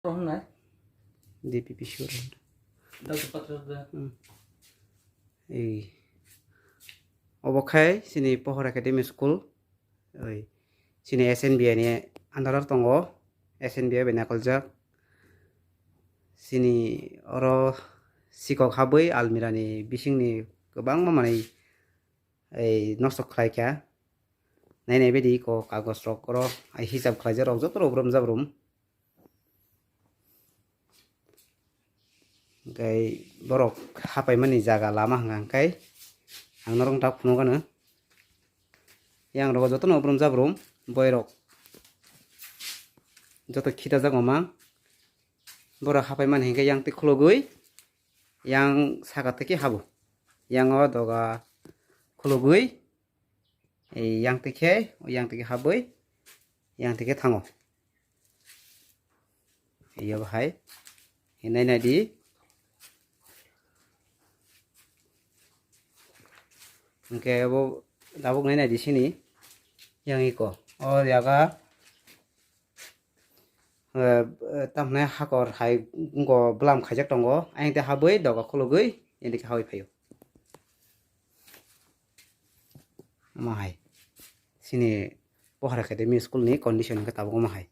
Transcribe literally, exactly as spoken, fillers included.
Rohon nai. D P P sure. Doctor Patrick da. Hmm. Ei. Obo khai chini Pohor Academy School. Oi. Chini S N B I ni under o tongo. S N B I bai naikoljak. Chini oro sikok habwi almirah ni bisingni kwbangma manwi ei nosto khlai kha. Nai nai baidi ko kagoj rok oro ai hisab khlaijak rok joto rok brum jabrum. Hwnkhe borok hapaimani jaga lama hwnka hwnkhe ang norok tak phunukgano. Yang rogo jotono brum jabrum boirok joto khitajak mama. Borok hapaimani hwnkhe yang twi khulugwi yang saka twi habo. Yang o doga khulugwi Ei yang twi khe, o yang twi khe habwi, yang twi khe thango. Ei yo bahai. Hinai nai di. Hwnkhe bo tabuk nai nai di sini. Yang iko. O yaga, eh, eh, tamni hakor hai wngko bwlam khaijak tongo. Ayang tei habwi doga khulugwi, yang twi khe habwi phaio. Omo hai. Chini Pohor Academy school ni condition hwnkhe tabuk omo hai.